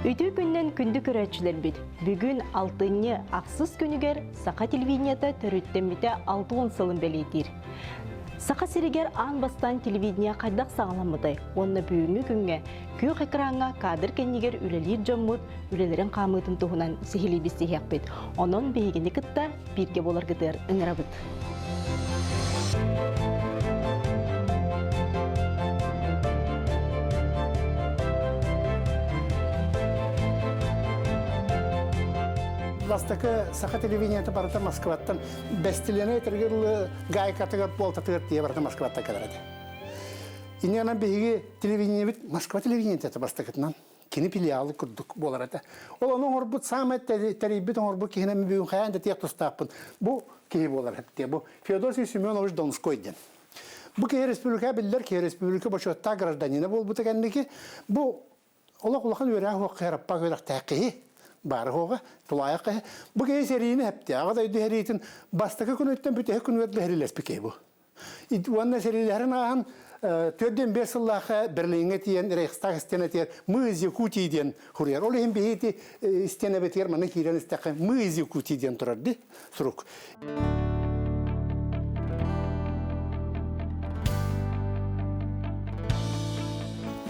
Үтүө күннэн күндү көрөөччүлэрбит! Бүгүн алтынньы ахсыс күнүгэр Саха телевидениета төрүттэммитэ 60 сылын бэлиэтиир. Саха сиригэр аан бастаан телевидение хайдах саҕаламмытай уонна бүгүҥҥү күҥҥэ күөх экраҥҥа кадр кэннигэр үлэлиир дьоммут үлэлэрин хаамыытын туһунан сиһилии билсиһиэхпит. Онон биһигини кытта бииргэ буоларгытыгар ыҥырабыт. Бастакы саха телевидениета барыта Москваттан бэстилиэнэ этэргэ дылы гайкатыгар буолтатыгар тиийэ барыта Москваттан кэлэр этэ. Инньэ биһиги телевидениебит Москва телевидениета бастакытынан кини филиалы курдук буолар этэ. Ол ону оҥорбут саамай тэрийбит оҥорбут киһинэн бүгүн хайаан да тиэх тустаахпын. Бу киһи буолар эптиэ. Бу Феодосий Семенович Донской диэн. Бу киһи республика биллэр киһи республика бочуоттаах гражданина буолбута кэнники бу олох улахан үөрээх уох кыһараппа үөрэхтээх киһи баары хоҕа тулаайах киһи бу киһи сэриини эптэ аҕа дойду сэриитин бастакы күнүттэн бүтэһик күнүгэр дэһэрилэспит киһи бу уонна сэриилэһэрин ааһан 4-5 сыллаахха Берлиҥҥэ тиийэн Рейхстаг истиэнэтигэр «Мы из Якутии» диэн суруйар. Ол иһин биһи ити истиэнэбитигэр манна киирэн истэххэ «Мы из Якутии» диэн турар ди сурук.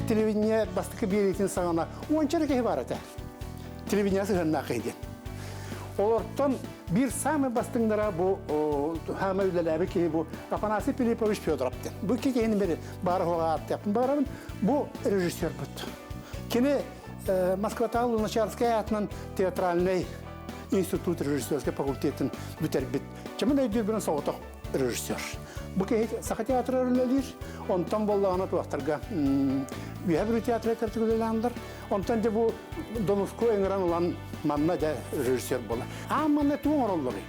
Телевидение бастакы биэриитин саҕана уонча эрэ киһи баар этэ. Телевидение сыһыаннаах киһи диэн. Олортон биир саамай бастыҥнара бу хаама үлэлээбит киһи бу Афанасий Филиппович Федоров диэн. Бу икки киһини бери баара хуоҕа ааттыахпын баҕарабын. Бу режиссербут. Кини Москватааҕы Луначарскай аатынан театральнай институт режиссерскай факультетын бүтэрбит. Чамын өйдүүрбүнэн соҕотох режиссер. Бу киһи Саха театра үлэлиир, онтон буоллаҕына туохтарга Үөһэ Бүлүү театра кэртик үлэлээннэр. Онтон дьэ бу Донуску ыҥыран ылан манна дьэ режиссер буолар. Аан манна туох оҥороллоруй?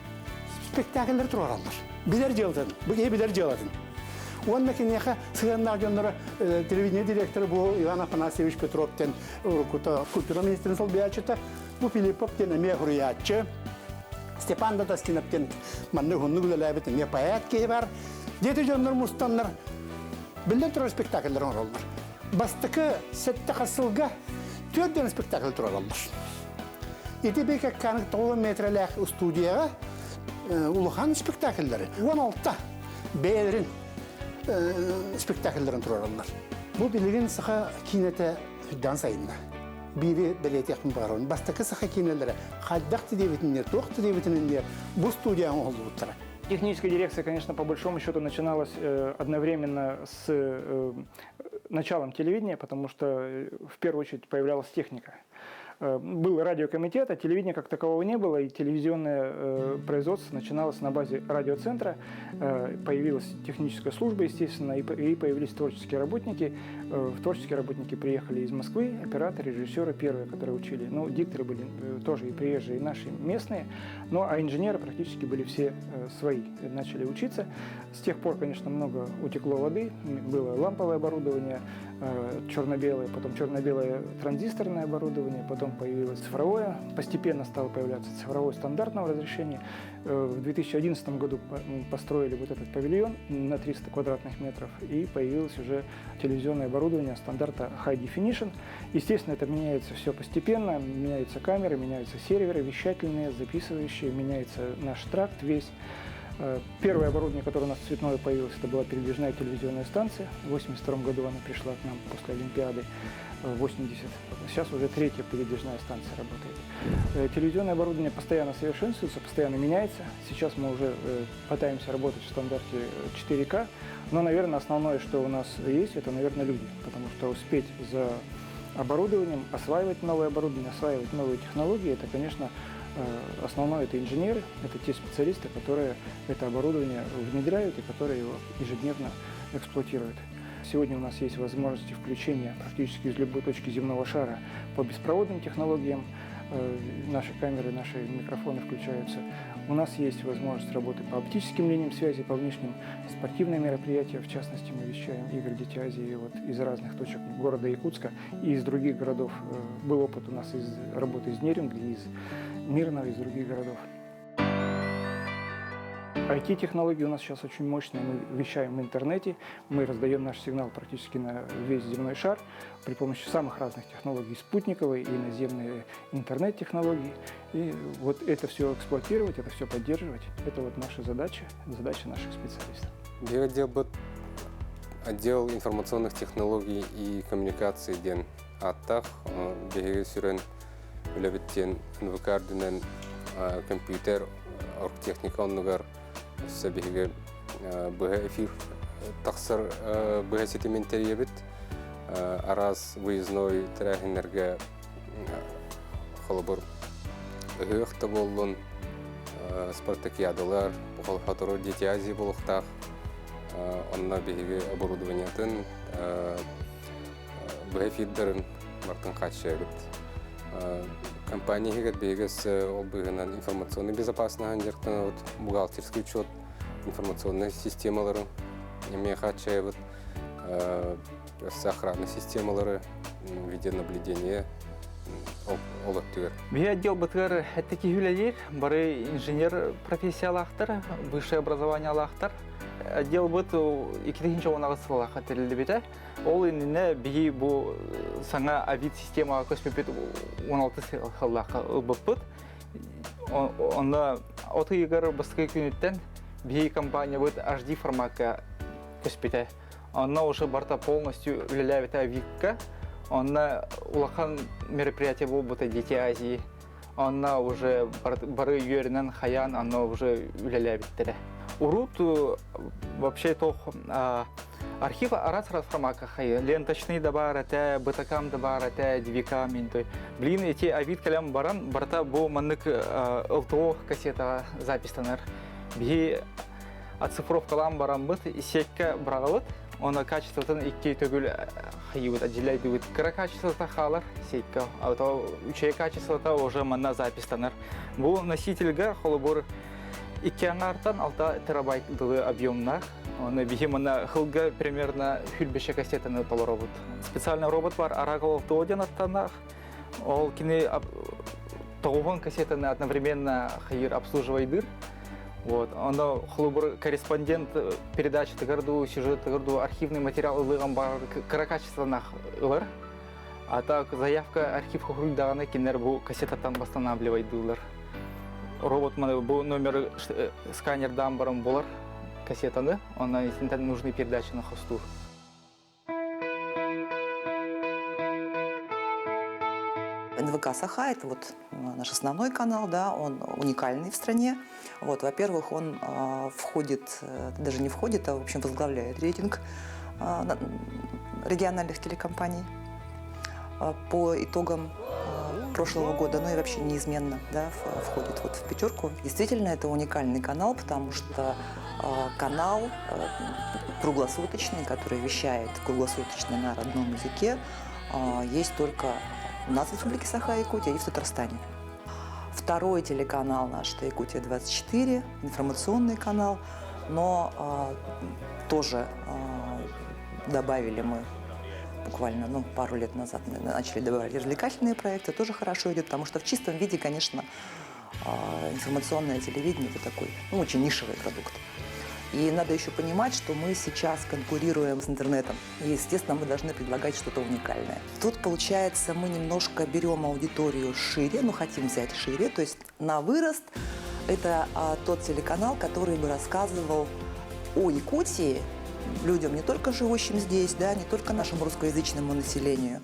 Спектакльлэри туруораллар. Билэр дьыалатын, бу киһи билэр дьыалатын. Уонна киниэхэ сыһыаннаах дьонноро телевидение директора бу Иван Афанасьевич Петров диэн уруккута культура министрин солбуйааччыта, бу Филиппов диэн эмиэ суруйааччы, Степан Дадаскинов диэн манна уһуннук үлэлээбит эмиэ поэт киһи бар. Диэти дьоннор мустаннар биллэн турар спектакльлэр оҥороллор. Бастакы сэттэ хас сылга түөрт диэн спектакль турараллар. Ити бэкэкканык 9 метрэлээх студияҕа улахан спектакльлары 16 бэйэлэрин спектакльларын турараллар. Бу билигин саха киинэтэ үрдээн сайынна. Биири бэлиэтиэхпин баҕарабын. Бастакы саха киинэлэрэ хайдах да диэбитиннэр, туох да диэбитиннэр бу студияҕа оҥоһуллубуттара. Техническая дирекция, конечно, по большому счету начиналась одновременно с началом телевидения, потому что в первую очередь появлялась техника. Был радиокомитет, а телевидения как такового не было, и телевизионное производство начиналось на базе радиоцентра. Появилась техническая служба, естественно, и появились творческие работники. Творческие работники приехали из Москвы, операторы, режиссеры первые, которые учили. Ну, дикторы были тоже и приезжие, и наши местные, ну, а инженеры практически были все свои, начали учиться. С тех пор, конечно, много утекло воды, было ламповое оборудование, черно-белое, потом черно-белое транзисторное оборудование, потом появилось цифровое, постепенно стало появляться цифровое стандартного разрешения. В 2011 году построили вот этот павильон на 300 квадратных метров, и появилось уже телевизионное оборудование стандарта High Definition. Естественно, это меняется все постепенно, меняются камеры, меняются серверы вещательные, записывающие, меняется наш тракт весь. Первое оборудование, которое у нас цветное появилось, это была передвижная телевизионная станция. В 1982 году она пришла к нам после Олимпиады в 80. Сейчас уже третья передвижная станция работает. Телевизионное оборудование постоянно совершенствуется, постоянно меняется. Сейчас мы уже пытаемся работать в стандарте 4К. Но, наверное, основное, что у нас есть, это, наверное, люди. Потому что успеть за оборудованием, осваивать новое оборудование, осваивать новые технологии, это, конечно, основное это инженеры, это те специалисты, которые это оборудование внедряют и которые его ежедневно эксплуатируют. Сегодня у нас есть возможности включения практически из любой точки земного шара по беспроводным технологиям. Наши камеры, наши микрофоны включаются. У нас есть возможность работы по оптическим линиям связи, по внешним спортивным мероприятиям. В частности, мы вещаем игры Дети Азии вот из разных точек города Якутска и из других городов. Был опыт у нас из работы из Нерюнгри, из Мирного, из других городов. IT-технологии у нас сейчас очень мощные. Мы вещаем в интернете, мы раздаем наш сигнал практически на весь земной шар при помощи самых разных технологий, спутниковой и наземные интернет-технологии. И вот это все эксплуатировать, это все поддерживать, это вот наша задача, задача наших специалистов. Биһиги отдел информационных технологий и коммуникаций диэн ааттаах биһиги сүрүн үлэбит диэн НВК үрдүнэн компьютер, оргтехника оннугар өссө биһиги быһа эфир тахсар быһа ситимин тэрийэбит араас выездной тэрээһиннэргэ холобур ыһыах да буоллун спартакиадалар сотору Дети Азии буолуохтаах онно биһиги оборудованиятын быһа эфирдарын барытын хааччыйабыт. Компания иһигэр биһиги ол быһынан информационный безопасность дьарыктанабыт, бухгалтерский учет, информационный системалары эмиэ хааччыйабыт, охранный системалары, видеонаблюдение ол өттүгэр. Биһи отделбытыгар сэттэ киһи үлэлиир, бары инженер профессиялаахтар, высшее образованиелаахтар. Отделбыт 2010 сыллаахха тэриллибитэ. Ол иннинэ биһи бу саҥа АВИД системаҕа көспүппүт 16 сыллаахха ылбыппыт. Онно от ыйыгар бастакы күнүттэн биһи компаниябыт HD формакка көспүтэ. Онно уже барыта полностью үлэлээбитэ АВИДка. Онно улахан мероприятие буолбута Дети Азии. Онно уже бары үөрэнэн хайаан онно уже үлэлээбиттэрэ. Урут вообще тох архив араас формакка хайы. Ленточный да баар этэ, Betacam да баар этэ, DVCAM той. Билигин эти АВИД кэлэн баран, барыта бу маннык ЛТО кассетаҕа запистанар. Биһи оцифровкалаан бараммыт, сетка быраҕабыт, оны качествотын икки төгүл хайыбыт, отделяйдыбыт. Кыра качествота хаалар сетка, а то үчүгэй качествота уже манна запистанар. Бу носительга холобур икки аҥаартан 6 терабайт дылы объемнаах. Оны биһи манна сылга примерно 105 кассетаны толоробут. Специальный робот бар Oracle LTO диэн ааттаах. Ол кини тоҕуһун кассетаны одновременно хайыр обслуживайдыр. Вот. Оно холобур корреспондент передачатыгар дуу, сюжетыгар дуу архивный материал ылыан баар кыра качестволаах ылар. А так заявка архив суруйдаҕына кинилэр бу кассетаттан восстанавливайдыылар. Робот маны бу номер сканердаан баран булар кассетаны, онно итинтэн нужный передачаны хостуур. НВК «Саха» – это вот наш основной канал, да, он уникальный в стране. Вот, во-первых, он входит, даже не входит, а в общем возглавляет рейтинг региональных телекомпаний по итогам прошлого года, ну и вообще неизменно, да, входит вот в пятерку. Действительно, это уникальный канал, потому что канал круглосуточный, который вещает круглосуточно на родном языке, есть только у нас в Республике Саха-Якутия и в Татарстане. Второй телеканал наш – это Якутия-24, информационный канал, но тоже добавили мы буквально, ну, пару лет назад мы начали добавлять развлекательные проекты, тоже хорошо идет, потому что в чистом виде, конечно, информационное телевидение – это такой, ну, очень нишевый продукт. И надо еще понимать, что мы сейчас конкурируем с интернетом. И, естественно, мы должны предлагать что-то уникальное. Тут, получается, мы немножко берем аудиторию шире, ну, хотим взять шире. То есть на вырост это тот телеканал, который бы рассказывал о Якутии людям, не только живущим здесь, да, не только нашему русскоязычному населению,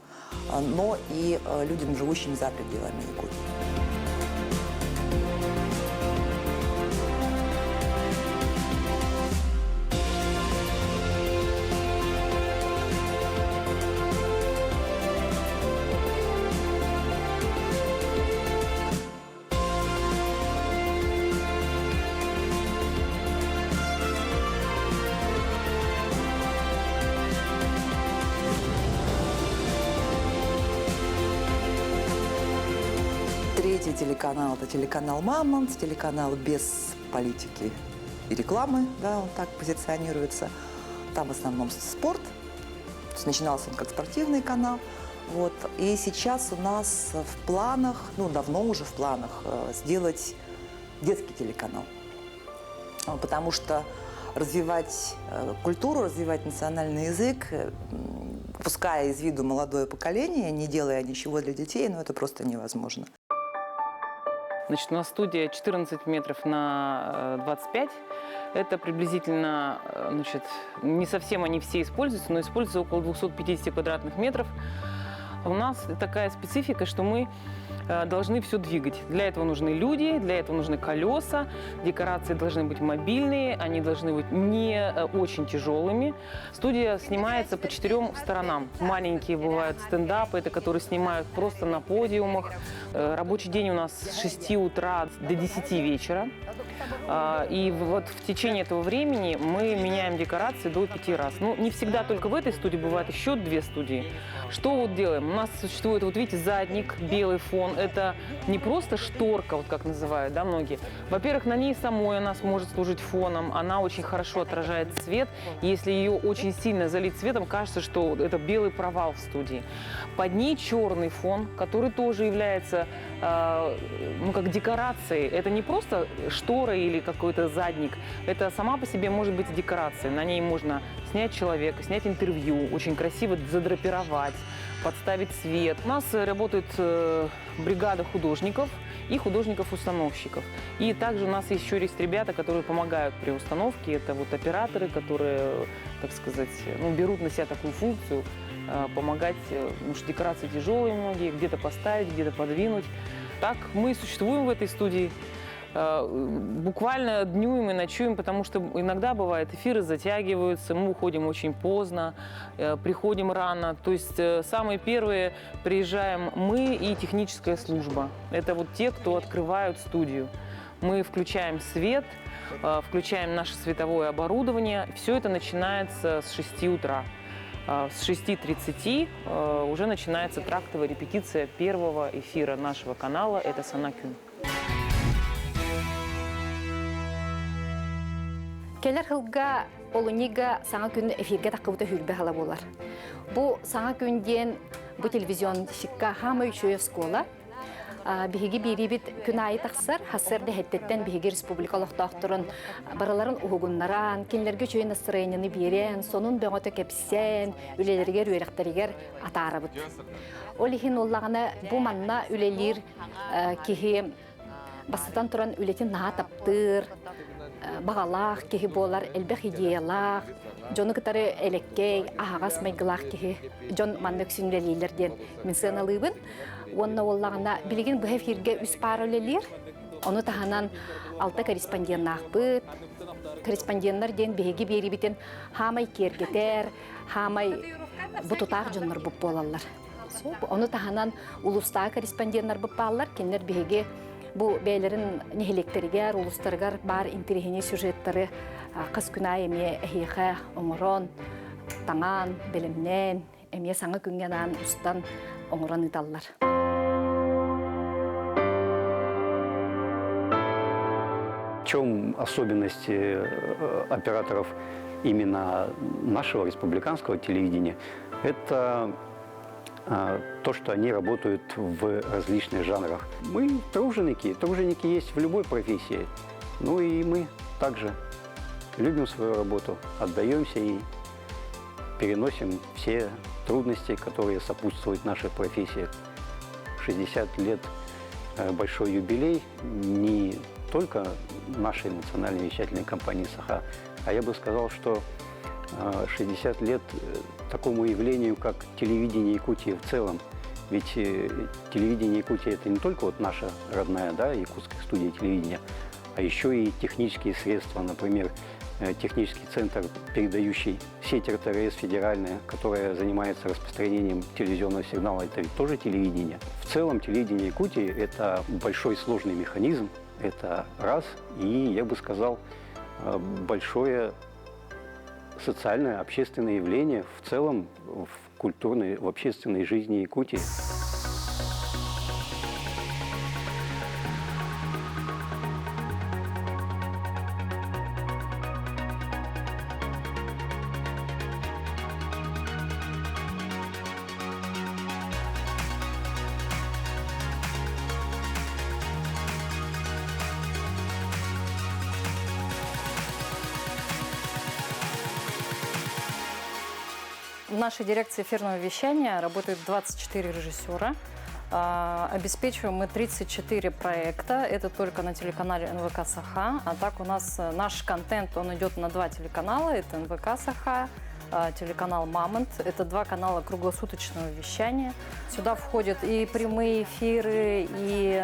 но и людям, живущим за пределами Якутии. Третий телеканал – это телеканал «Мамонт», телеканал без политики и рекламы, да, он так позиционируется. Там в основном спорт. То есть начинался он как спортивный канал. Вот. И сейчас у нас в планах, ну, давно уже в планах, сделать детский телеканал. Потому что развивать культуру, развивать национальный язык, пуская из виду молодое поколение, не делая ничего для детей, ну, это просто невозможно. Значит, у нас студия 14 метров на 25. Это приблизительно, значит, не совсем они все используются, но используются около 250 квадратных метров. У нас такая специфика, что мы должны все двигать. Для этого нужны люди, для этого нужны колеса, декорации должны быть мобильные, они должны быть не очень тяжелыми. Студия снимается по 4 сторонам. Маленькие бывают стендапы, это которые снимают просто на подиумах. Рабочий день у нас с 6 утра до 10 вечера. И вот в течение этого времени мы меняем декорации до 5 раз. Ну, не всегда только в этой студии, бывает еще 2 студии. Что вот делаем? У нас существует, вот видите, задник, белый фон. Это не просто шторка, вот как называют, да, многие. Во-первых, на ней самой она сможет служить фоном. Она очень хорошо отражает свет. Если ее очень сильно залить светом, кажется, что это белый провал в студии. Под ней черный фон, который тоже является, ну, как декорацией. Это не просто штора или какой-то задник. Это сама по себе может быть декорация. На ней можно снять человека, снять интервью, очень красиво задрапировать, подставить свет. У нас работает бригада художников и художников-установщиков. И также у нас еще есть ребята, которые помогают при установке. Это вот операторы, которые, так сказать, ну, берут на себя такую функцию, помогать, потому что декорации тяжелые многие, где-то поставить, где-то подвинуть. Так мы существуем в этой студии. Буквально днюем и ночуем, потому что иногда бывает, эфиры затягиваются, мы уходим очень поздно, приходим рано. То есть самые первые приезжаем мы и техническая служба. Это вот те, кто открывают студию. Мы включаем свет, включаем наше световое оборудование. Все это начинается с 6 утра. С 6:30 уже начинается трактовая репетиция первого эфира нашего канала. Это «Сана Күн». Кэлэр сылга олунньуга Саҥа күн эфиргэ тахсыбыта 20 сыла буолар. Бу Саҥа күн диэн бу телевизионщикка саамай үчүгэй оскуола. Биһиги биэриибит күн аайы тахсар, сарсыарда сэттэттэн биһиги республика олохтоохторун барыларын уһугуннаран, кинилэргэ үчүгэй настроениены биэрэн, сонун бөҕөтө кэпсээн, үлэлэригэр, үөрэхтэригэр атаарабыт. Ол иһин буоллаҕына бу манна үлэлиир киһи бастатан туран үлэтин наһаа таптыыр, баҕалаах киһи буолар, элбэх идеялаах, дьону кытары элэккэй, аһаҕас майгылаах киһи. Дьон маннык үксүн үлэлииллэр диэн мин сыаналыыбын. Уонна буоллаҕына билигин быһа эфиргэ үс паара үлэлиир. Ону таһынан алта корреспонденнаахпыт. Корреспонденнар диэн биһиги биэриибитин саамай киэргэтэр, саамай бутутаах дьоннорбут буолаллар. Ону таһынан улуустааҕы корреспонденнарбыт бааллар. Кинилэр биһиги бу бэйэлэрин нэһилиэктэригэр, улуустарыгар баар интэриэһинэй сюжеттары хас күн аайы эмиэ эһиэхэ оҥорон, таҥан, бэлэмнээн, эмиэ саҥа күҥҥэ анаан устан оҥорон ыыталлар. В чем особенности операторов именно нашего республиканского телевидения? Это то, что они работают в различных жанрах. Мы труженики. Труженики есть в любой профессии. Ну и мы также любим свою работу, отдаемся и переносим все трудности, которые сопутствуют нашей профессии. 60 лет большой юбилей не только нашей национальной вещательной компании «Саха», а я бы сказал, что 60 лет такому явлению, как телевидение Якутии в целом. Ведь телевидение Якутии – это не только вот наша родная, да, якутская студия телевидения, а еще и технические средства, например, технический центр, передающий сеть РТРС федеральная, которая занимается распространением телевизионного сигнала, это ведь тоже телевидение. В целом телевидение Якутии – это большой сложный механизм, это раз, и, я бы сказал, большое социальное, общественное явление в целом в культурной, в общественной жизни Якутии. В нашей дирекции эфирного вещания работают 24 режиссера. Обеспечиваем мы 34 проекта. Это только на телеканале НВК Саха. А так у нас наш контент, он идет на два телеканала. Это НВК Саха, телеканал «Мамонт». Это два канала круглосуточного вещания. Сюда входят и прямые эфиры, и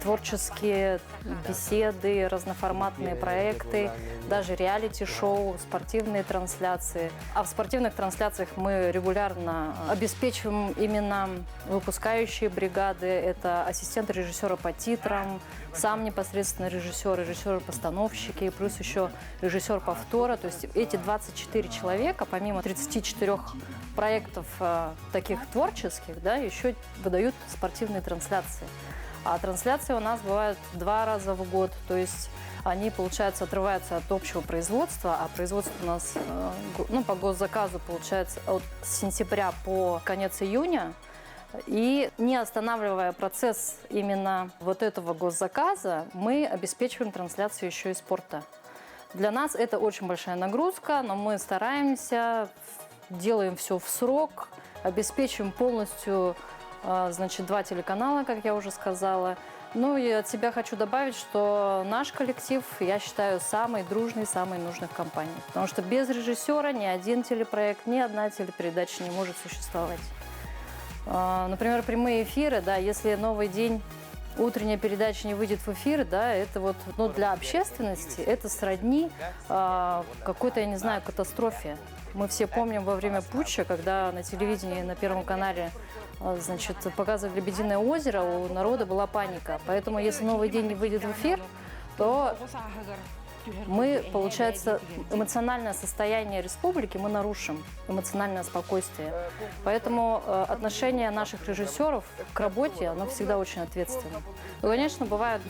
творческие беседы, разноформатные проекты, даже реалити-шоу, спортивные трансляции. А в спортивных трансляциях мы регулярно обеспечиваем именно выпускающие бригады. Это ассистент режиссера по титрам, сам непосредственно режиссер, режиссеры-постановщики, плюс еще режиссер повтора. То есть эти 24 человека, помимо 34 проектов таких творческих, да, еще выдают спортивные трансляции. А трансляции у нас бывают два раза в год, то есть они, получается, отрываются от общего производства, а производство у нас ну, по госзаказу получается от сентября по конец июня. И не останавливая процесс именно вот этого госзаказа, мы обеспечиваем трансляцию еще и спорта. Для нас это очень большая нагрузка, но мы стараемся, делаем все в срок, обеспечиваем полностью, значит, два телеканала, как я уже сказала. Ну и от себя хочу добавить, что наш коллектив, я считаю, самый дружный, самый нужный в компании. Потому что без режиссера ни один телепроект, ни одна телепередача не может существовать. Например, прямые эфиры, да, если новый день утренняя передача не выйдет в эфир, да, это вот, ну, для общественности это сродни какой-то, я не знаю, катастрофе. Мы все помним во время путча, когда на телевидении на Первом канале, значит, показывали «Лебединое озеро», у народа была паника. Поэтому если новый день не выйдет в эфир, то мы, получается, эмоциональное состояние республики мы нарушим, эмоциональное спокойствие. Поэтому отношение наших режиссеров к работе, оно всегда очень ответственно. Ну, конечно, бывают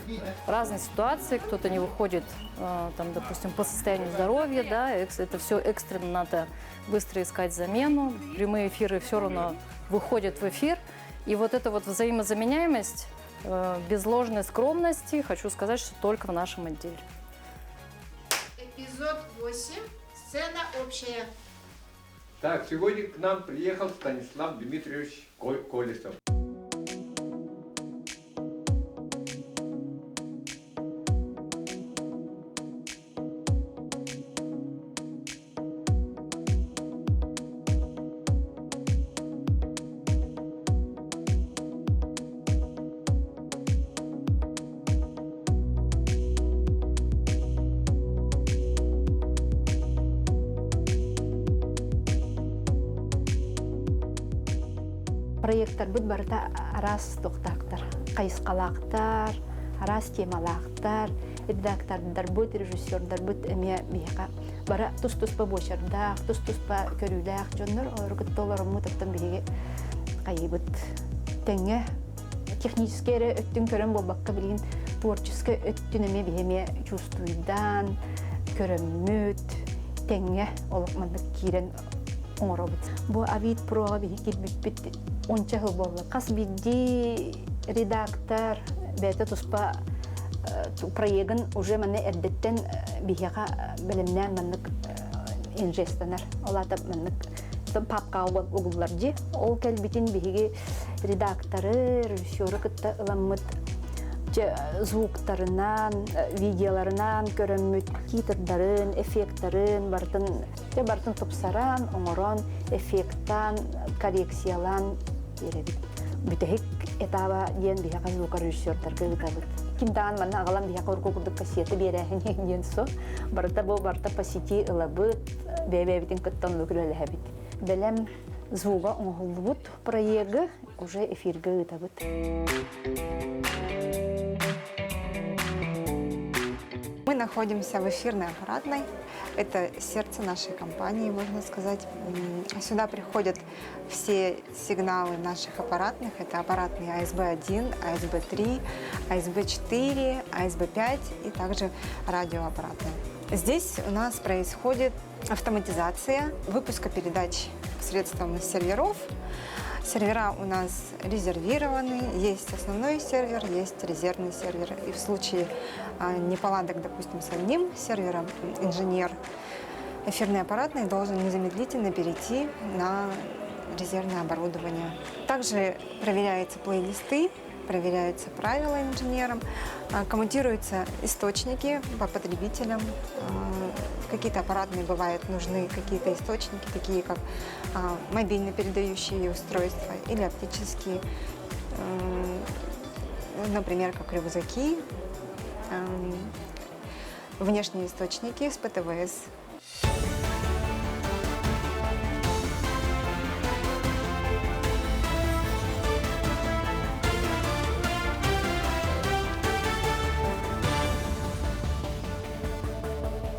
разные ситуации, кто-то не выходит, там, допустим, по состоянию здоровья, да, это все экстренно надо быстро искать замену. Прямые эфиры все равно выходят в эфир. И вот эта вот взаимозаменяемость, без ложной скромности, хочу сказать, что только в нашем отделе. Эпизод 8. Сцена общая. Так, сегодня к нам приехал Станислав Дмитриевич Колесов. Проекттарбыт барыта араас туохтаахтар, хайысхалаахтар, араас темалаахтар, редактордарбыт, режиссердарбыт эмиэ биһиэхэ бары тус-туспа буочардаах, тус-туспа көрүүлээх дьоннор, олору кытта олороммут оттон биһиги хайыыбыт тэҥҥэ техническэй эрэ өттүн көрөн буолбакка билигин творческай өттүн эмиэ биһи эмиэ чувствуйдаан, көрөммүт, тэҥҥэ олох маннык киирэн оҥоробут. Бу Авид Проҕа биһи киирбиппит онча сыл буолла. Хас биирдии редактор бэйэтэ туспа проегын уже манна эрдэттэн биһиэхэ бэлэмнээн маннык инжестанар. Ол аата маннык папкаҕа угуллар дии. Ол кэлбитин биһиги редакторы, режиссеры кытта ыламмыт звуктарынан, видеоларынан көрөммүт, титрдарын, эффекттарын барытын барытын тупсаран, оҥорон, эффекттаан, коррекциялаан биэрэбит. Бүтэһик этаба диэн биһиэхэ звукорежиссердарга ыытабыт. Ким даҕаны манна аҕалан биһиэхэ урукку курдук кассета биэрээһин диэн суох. Барыта бу барыта по сети ылабыт, бэйэ-бэйэбитин кытта оннук үлэлэһэбит. Бэлэм звуга оҥоһуллубут проегы уже эфиргэ ыытабыт. Мы находимся в эфирной аппаратной. Это сердце нашей компании, можно сказать. Сюда приходят все сигналы наших аппаратных. Это аппаратные АСБ-1, АСБ-3, АСБ-4, АСБ-5 и также радиоаппаратные. Здесь у нас происходит автоматизация выпуска передач посредством серверов. Сервера у нас резервированы, есть основной сервер, есть резервный сервер. И в случае неполадок, допустим, с одним сервером, инженер Эфирный аппаратный должен незамедлительно перейти на резервное оборудование. Также проверяются плейлисты, проверяются правила инженером, коммутируются источники по потребителям. Какие-то аппаратные бывают нужны какие-то источники, такие как мобильно передающие устройства или оптические, например, как рюкзаки, внешние источники с ПТВС.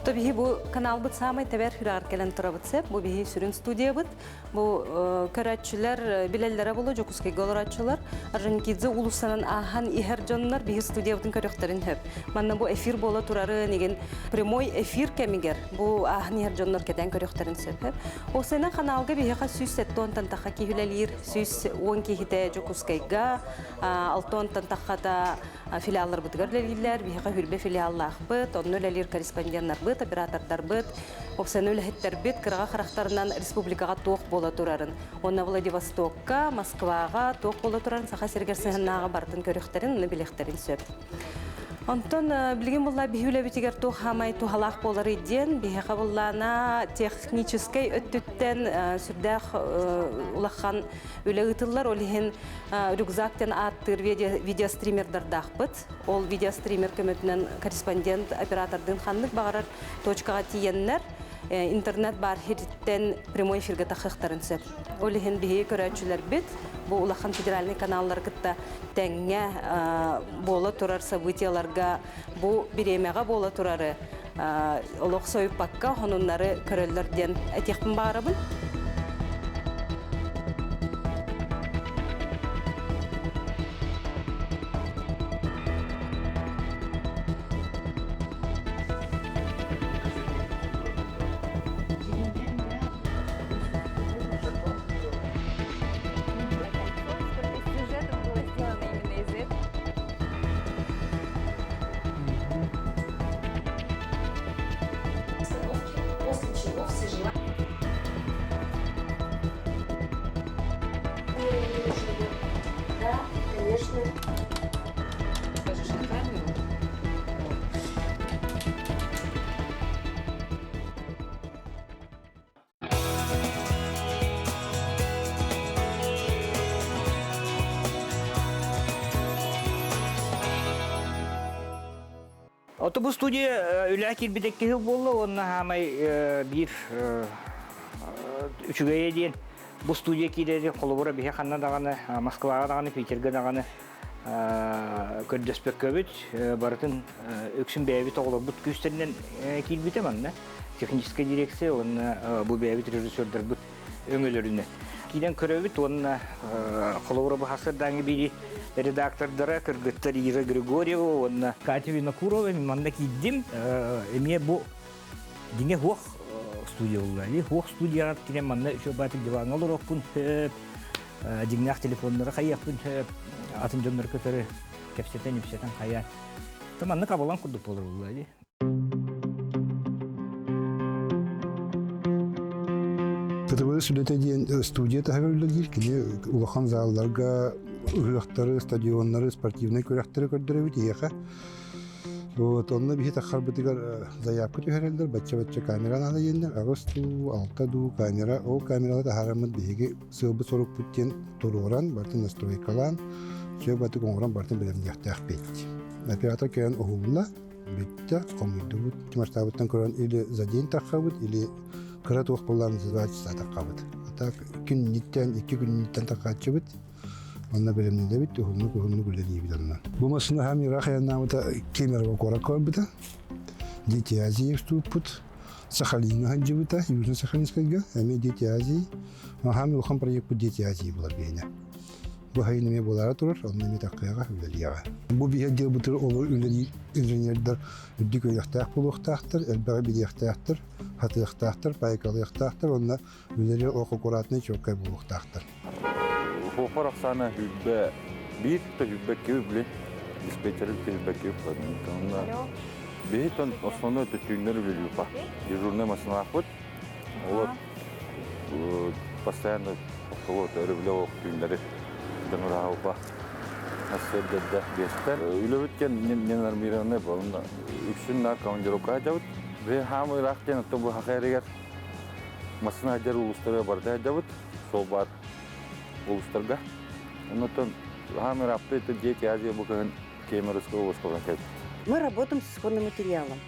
То биһи бу каналбыт самай тэбэр хүраар кэлэн турабыт сеп. Бу биһи сүрүн студиябыт. Бу көрөөччүлэр билэллэрэ болу Дьокуускайга олорооччулар Орджоникидзе уулуссанан ааһан иһэр дьоннор биһи студиябытын көрүөхтэрин сөп. Манна бу эфир буола турары нигин прямой эфир кэмигэр бу ааһан иһэр дьоннор кэтээн көрүөхтэрин сөп. Осена каналга биһиэхэ 170 тахха киһи үлэлиир, 110 киһитэ Дьокуускайга, 6 таххата филиалларбытыгар үлэлииллэр, биһиэхэ хүрбэ филиаллаахпыт, онно үлэлиир корреспонденнарбыт, оператордарбыт, Опсаны үлэһиттэрбит кыраҕа харахтарынан республикаҕа туох буола турарын, уонна Владивостокка, Москваҕа туох буола турарын Саха сиригэр сыһыннааҕы барытын көрүөхтэрин, уну билиэхтэрин сөп. Онтон билигин булла биһи үлэбитигэр туох хаамай туһалаах буоларый диэн биһиэхэ буллаана техническэй өттүттэн сүрдээх улахан үлэ ыытыллар. Ол иһин рюкзак диэн ааттыыр видеостримердардаахпыт. Ол видеостример көмөтүнэн корреспондент оператордыын ханнык баҕарар точкаҕа тиийэннэр интернет баар сириттэн прямой эфиргэ тахыахтарын сөп. Ол иһин биһиги көрөөччүлэрбит бу улахан федеральный каналлары кытта тэҥҥэ буола турар событияларга бу бириэмэҕэ буола турары олох сойуппакка сонуннары көрөллөр диэн этиэхпин баҕарабын. После чего все желания Да, конечно. Покажешь на камеру. Ото бу студия үлэ киирбит киһи буолла уонна хаамай биир үчүгэйэ диэн бу студия киирэри холобура биһи ханна даҕаны Москваҕа даҕаны Питергэ даҕаны көрдөспөккөбүт барытын үксүн бэйэбит оҕолорбут күүстэринэн киирбитэ манна техническэй дирекция уонна бу бэйэбит режиссердарбыт өҥөлөрүнэн киирэн көрөбүт уонна холобура бу сарсыардааҥҥы биири редактордара кыргыттар Ира Григорьева уонна Катя Винокурова мин манна киирдим эмиэ бу дьиҥэ хуох студия буолла хуох студияҕа киирэн манна үчүгэй баатык диваҥҥа олоруохпун сөп дьиҥнээх телефоннары хайыахпын сөп атын дьоннору көтөрү кэпсэтэн ипсэтэн хайаан маннык абалан курдук буолар буолла дии ТТВ сүлэтэ диэн студия таһыгар үлэлиир. Кини улахан залларга ыһыахтары, стадионнары, спортивнай күрэхтэри көрдөрөбүт иһиэхэ. Вот, онно биһи таххарбытыгар заявка түһэрэллэр, бачча-бачча камера наада диэннэр, аҕыс дуу, алта дуу камера, ол камераны таһаараммыт биһиги сыалбыт сорукпут диэн туруоран, барытын настройкалаан, все батык оҥорон барытын бэлэмниэхтээхпит. Оператор кэлэн уһулла, бүттэ, хомуйдубут, масштабыттан көрөн или за день таххабыт, или кыра туох буоллаҕына за два часа таххабыт. А так күннүттэн, икки күннүттэн таххааччыбыт. Онно бэлэмнэнэбит, уһуннук-уһуннук үлэлиибит онно. Бу массыына хаам ыраах айаннаабыта Кемерово куоракка барбыта. Дети Азии устууппут. Сахалиҥҥа сылдьыбыта, Южно-Сахалинскайга, эмиэ Дети Азии. Хаам улахан проекпыт Дети Азии буолар биһиэнэ. Бу сайын эмиэ буолаары турар, онно эмиэ таккыаҕа үлэлиэҕэ. Бу биһиги отделбытыгар олор үлэлиир инженердэр үрдүк үөрэхтээх буолуохтаахтар, элбэҕи билиэхтээхтэр, хатыахтаахтар, пайкалыахтаахтар уонна үлэлиир олох аккуратнай, чуолкай буолуохтаахтар. Суоппар ахсаана сүүрбэ биир да сүүрбэ икки били диспетчер сүүрбэ икки онно Биһиттэн основной түүннэр үлэлиипа. Дежурный машиналаахпыт. Олор постоянно вот өрөбүлэ түүннэри дьонураабыпа. Сырдырда биэстэр. Үлэбит диэн ненормированный болун үксүн на командировка дьабыт. Бе хаамы ыраах диэн отто бу хахайрыгар массына дьар улустарга барда дьабыт. Сол бар улустарга. Оннотон хаамы ыраапты дети Азия бу кыһын Кемеровского областан кэлбит. Мы работаем с исходным материалом.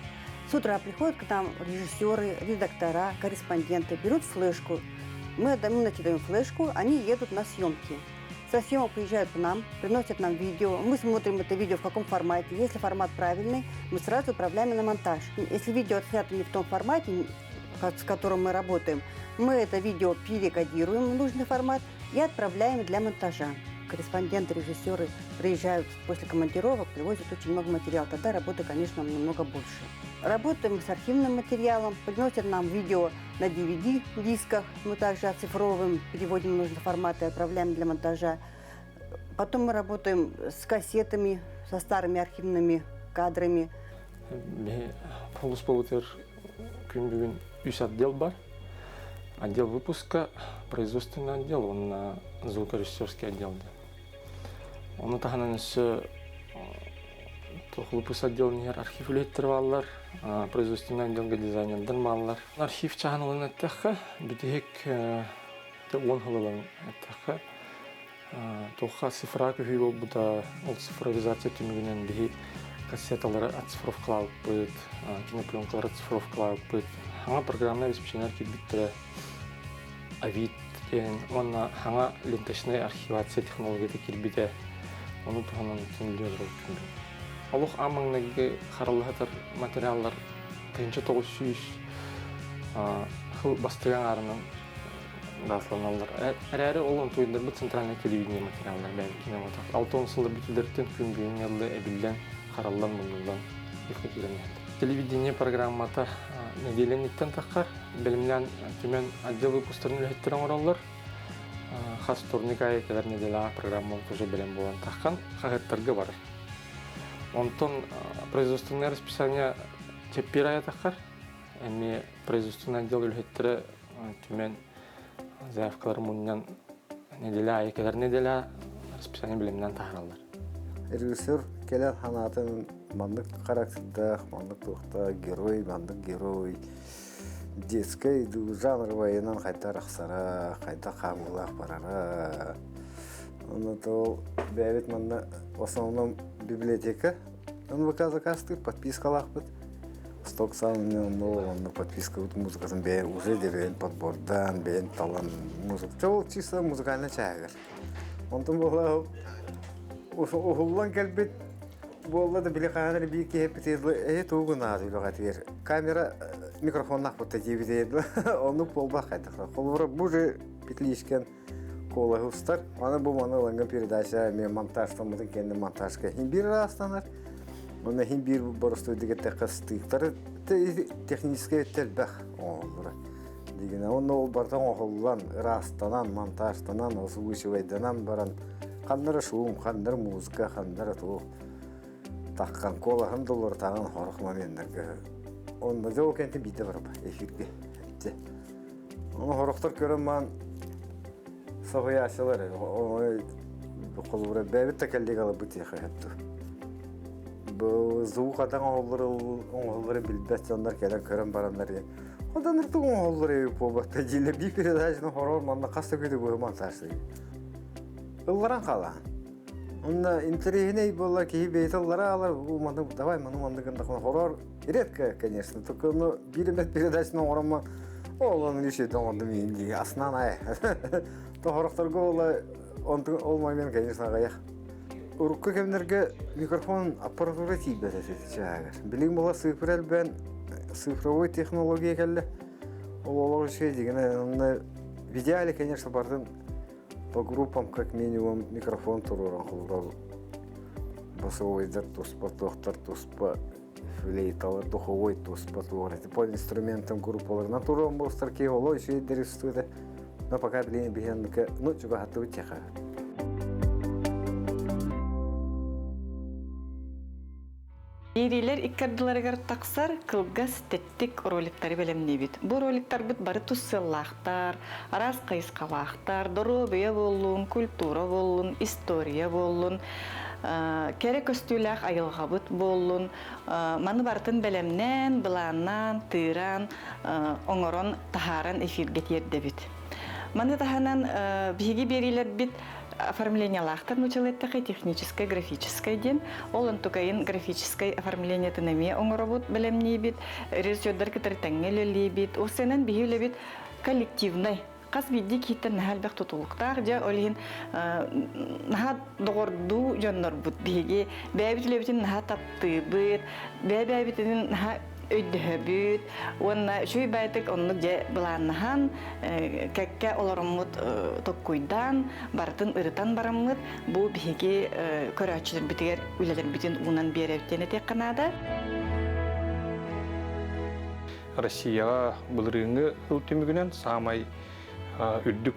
С утра приходят к нам режиссеры, редактора, корреспонденты, берут флешку. Мы даем, накидаем флешку, они едут на съемки. Со съемок приезжают к нам, приносят нам видео. Мы смотрим это видео в каком формате. Если формат правильный, мы сразу отправляем на монтаж. Если видео отснято не в том формате, с которым мы работаем, мы это видео перекодируем в нужный формат и отправляем для монтажа. Корреспонденты, режиссеры приезжают после командировок, привозят очень много материала. Тогда работы, конечно, намного больше. Работаем с архивным материалом, приносят нам видео на DVD-дисках. Мы также оцифровываем, переводим в нужный формат и отправляем для монтажа. Потом мы работаем с кассетами, со старыми архивными кадрами. Сулууспабытыгар күн бүгүн үс отдел бар. Отдел выпуска, производственный отдел, уонна звукорежиссерский отдел диэн. Ону таһынан өссө туох выпуск отделын иһэр архив үлэһиттэрэ бааллар, производственный отделга дизайнердар бааллар. Архив чаһын ылан эттэххэ, бүтэһик уон сыл ылан эттэххэ, туохха цифра көһүү буолбута, ол цифровизация түмүгүнэн биһи кассеталары оцифровкалаабыппыт, кинопленкалары оцифровкалаабыппыт. Саҥа программнай обеспечениелар киирбиттэрэ Авид диэн уонна саҥа ленточнай архивация технологията киирбитэ. Ону туһанан түмүллүө олорбут Олох аан маҥнайгы хараллаһытар материаллар 1900 сыл бастакы аҥаарынан дасланаллар. Эрээри ол онтуйдарбыт центральное телевидение материаллар бэйэм кинематограф. 60 сыллар бүтүлэриттэн күн бүгүҥҥэ дылы эбиллэн, хараллан, муннуллан ифка киирэн иһэллэр. Телевидение программата нэдиэлэниттэн таххар, бэлэмнээн түмэн отдел выпустарын үлэһиттэрэ оҥороллор. Хас вторник аайы кэлэр нэдиэлэҕэ программа уже бэлэм буолан таххан хаһыаттарга барар. Онтон производственное расписание чэппиэр аайы таххар. Эмиэ производственный отдел үлэһиттэрэ түмэн заявкалары мунньан неделя аайы кэлэр неделя расписание билиминэн таһаараллар. Режиссер кэлэр санаатын маннык характердаах, маннык туохта герой, маннык герой детскай жанровайынан хайда арахсара, хайда хаамыылаах барара. Онно то бэйэбит манна в основном библиотека НВК заказтыыр, подпискалаахпыт. Сток самый онно подписка музыкатын бэйэ уже бэйэн подбордан, бэйэн талан музыка. Ол чисто музыкальный чаагар. Онтон буолла уһуллан кэлбит буолла да били хаанар биир киһи эппитигэр э тугу наада үлэҕэтигэр камера микрофоннаах бутта диэбитигэр оннук буолбах хайдах холобура бу же петличкен куолаһы устар аны бу маны ылаҥҥа передача эмиэ монтажтаммытын кэннэ монтажка иһин биир ыраастанар уонна иһин биир боростуойдук эттэххэ стыктары техническэй өттө элбэх оҥоһуллара дигинэ уонна ол барыта оҥоһуллан ыраастанан монтажтанан озвучивайданан баран ханнара шум ханнара музыка ханнара туох таххан куолаһын долларытааҕын хорох моменнарга онно дьэ ол кэнтин биирдэ барба эфиргэ Ону хорохтор көрөн маан соһуйааччылар холобура бэйэбит да коллегаларбыт диэхэ сөптү. Бу звук атаҥ оҥоһуллары билбэт дьоннор кэлэн көрөн бараннар Одан ыртык оҥоһуллар эбит буолбатта дииллэр биир передачаны хороор манна хас да күнү быһы монтажтыы. Ылларан хаалаан. Онно интэриэһинэй буолла киһи бэйэтэ ыллара аалар маны давай маны маннык гыннахына хороор Редко, конечно, только ну биир эмэ передачаны оҥороммун ол ону ничего оҥордум иин дии аснан ай. Тоһорохторго ол онтун ол момент, конечно, аҕыйах. Урукку кэмнэргэ микрофон аппаратура тиийбэт этэ чааһыгар. Билигин буола цифра элбээн цифровой технология кэллэ. Ол олох үчүгэй дигинэ онно в идеале, конечно, бардын по группам как минимум микрофон туруоран холобура басовойдар туспа, туохтар туспа флейталар духовой туспа туор по инструментам группаларынан туруон буолстар киһи оло үчүгэйдэр устууда но пока билигин биһиэнники ну чугаһаттыбыт тиэхэ. Биэриилэр икки ардыларыгар тахсар кылгас тэттик роликтары бэлэмниибит. Бу роликтарбыт бары тус сыаллаахтар, араас хайысхалаахтар, доруобуйа буоллун, культура буоллун, история буоллун, кэрэ көстүүлээх айылҕабыт буоллун, маны барытын бэлэмнээн, былааннаан, тыыран, оҥорон таһааран эфиргэ тиэрдэбит. Маны таһынан биһиги биэриилэрбит оформлениялаахтар нуучалыы эттэххэ техническай, графическай диэн. Ол онтукайын графическай оформлениетын эмиэ оҥоробут, бэлэмниибит, режиссердар кытары тэҥҥэ үлэлиибит. Ол сыанан биһи үлэбит коллективнай. Хас биирдии киһиттэн наһаа элбэх тутулуктаах. Дьэ, ол иһин наһаа доҕордуу дьоннорбут биһиги. Бэйэбит үлэбитин наһаа таптыыбыт, бэйэ-бэйэбитин наһаа өйдөһөбүт уонна үчүгэй баайытык оннук дьэ былааннаһан кэккэ олороммут токкуйдаан барытын ырытан бараммыт бу биһиги көрөөччүлэрбитигэр үлэлэрбитин уунан биэрэбит диэн этиэххэ наада. Россияҕа былырыыҥҥы ыл түмүгүнэн саамай үрдүк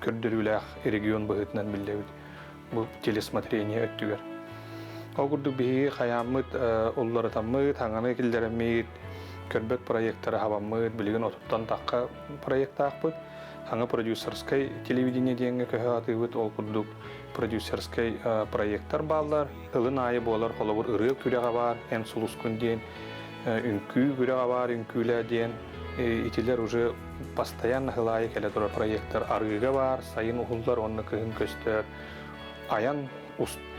көрдөрүүлээх регион быһыытынан биллэбит. Бу телесмотрение өттүгэр. Ол курдук биһиги хайааммыт улларытаммыт, хаҥаны киллэрэммит, көрбөт проекттары хабаммыт, билигин отуттан тахха проектаахпыт. Хаҥа продюсерскай телевидение диэҥҥэ көһө атыыбыт, ол курдук продюсерскай проекттар бааллар. Ылын аайы буолар холобур ырыа күрэҕэ баар, эн сулускун диэн, үҥкүү күрэҕэ баар, үҥкүүлээ диэн. Итилэр уже постоянно сыл аайы кэлэ турар проекттар арыыга баар, сайын уһуллар уонна кыһын көстөр. Айан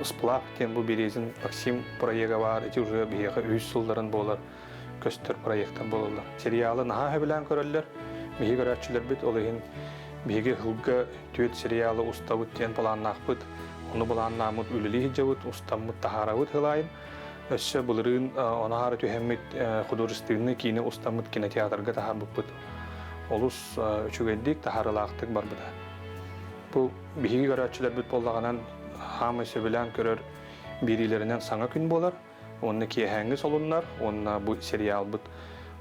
сплав диэн бу Березин Максим проега баар, ити уже биһиэхэ үһүс сылларын буолар көстөр проекттар буолаллар. Сериалы наһаа сөбүлээн көрөллөр. Биһиги көрөөччүлэрбит ол иһин биһиги сылга түөрт сериалы устабыт диэн планнаахпыт. Ону былааннааммыт үлэлии сылдьабыт, устаммыт таһаарабыт сыл аайын. Өссө былырыын ону түһэммит художественный киинэ устаммыт кинотеатрга таһаарбыппыт. Олус үчүгэйдик, таһаарыылаахтык барбыта. Бу биһиги көрөөччүлэрбит буоллаҕынан хаамай сөбүлээн көрөр биэриилэринэн саҥа күн буолар. Уонна киэһээҥҥи солуннар уонна бу сериалбыт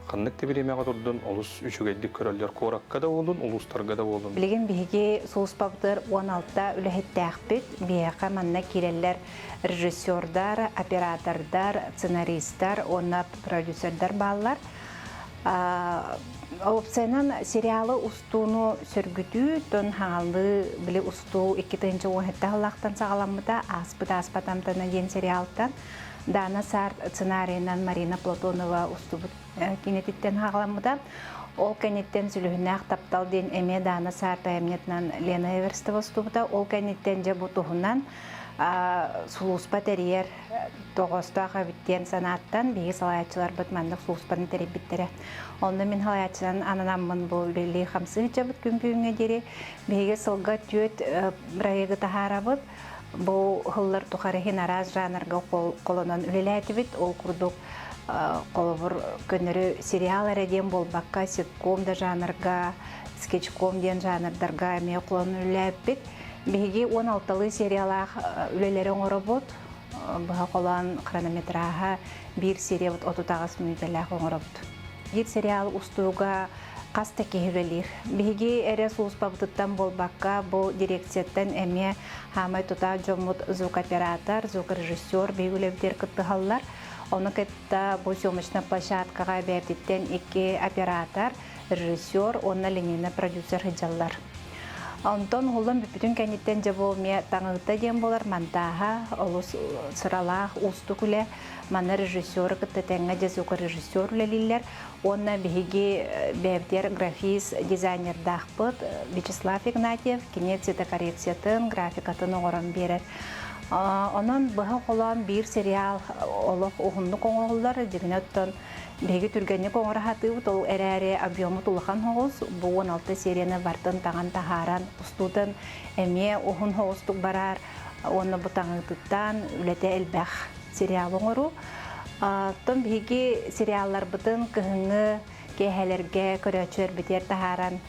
ханнык да бириэмэҕэ турдун олус үчүгэйдик көрөллөр куоракка да буоллун, улуустарга да буоллун. Билигин биһиги сулууспабытыгар 16 үлэһиттээхпит. Биһиэхэ манна киирэллэр режиссердар, оператордар, сценаристар уонна продюсердар бааллар. Опциянан сериалы устууну сөргүтүү, тон хаҥалыы били устуу 2017 сыллаахтан саҕаламмыта, ааспыт ааспат амтана диэн сериалтан Дана Сарт сценарийынан Марина Платонова устубут киинэтиттэн хаҕаламмыта. Ол кэнниттэн Сүлүһүннээх таптал диэн эмиэ Дана Сарт айымньытынан Лена Эверстова устубута. Ол кэнниттэн дьэ бу туһунан сулууспа тэрийэр тоҕоостоох эбит диэн санааттан биһиги салайааччыларбыт маннык сулууспаны тэрийбиттэрэ. Онно мин салайааччынан ананаммын бу үлэлии хамсыы сылдьабыт күн бүгүҥҥэ диэри. Биһиги сылга түөрт проегы таһаарабыт. Бу сыллар тухары иһин араас жанрга холонон үлэлээтибит. Ол курдук холобур көннөрү сериал эрэ диэн буолбакка ситком да жанрга, скетчком диэн жанрдарга эмиэ холонон үлэлээппит. Биһиги 16-лыы сериялаах үлэлэри оҥоробут. Быһа холоон хронометраһа биир сериябыт 38 мүнүүтэлээх оҥоробут. Биир сериал устууга хас да киһи үлэлиир. Биһиги эрэ сулууспабытыттан буолбакка, бу дирекцияттан эмиэ хаамай тутаах дьоммут звукооператор, звукорежиссер биһиги үлэбитигэр кыттыһаллар. Ону кытта бу съемочнай площадкаҕа бэйэбититтэн икки оператор, режиссер уонна линейный продюсер сылдьаллар. Онтон уһуллан бүппүтүн кэнниттэн дьэ бу эмиэ таҥыыта диэн буолар монтааһа олус сыралаах, уустук үлэ. Манна режиссеры кытта тэҥҥэ дьэ звукорежиссер үлэлииллэр. Уонна биһиги бэйэбитигэр графист дизайнердаахпыт Вячеслав Игнатьев кини цветокоррекциятын, графикатын оҥорон биэрэр. Онон быһа холоон биир сериал олох уһуннук оҥоһуллар. Дьиҥинэ оттон Биһиги түргэнник оҥоро сатыыбыт, ол эрээри объеммут улахан соҕус, бу 16 серияны бартын таҥан таһааран, устуутун эмиэ уһун соҕустук барар уонна бу таҥыытыттан үлэтэ элбэх сериал оҥоруу. Оттон биһиги сериалларбытын кыһыҥҥы киэһэлэргэ көрөөччүлэрбитигэр таһааран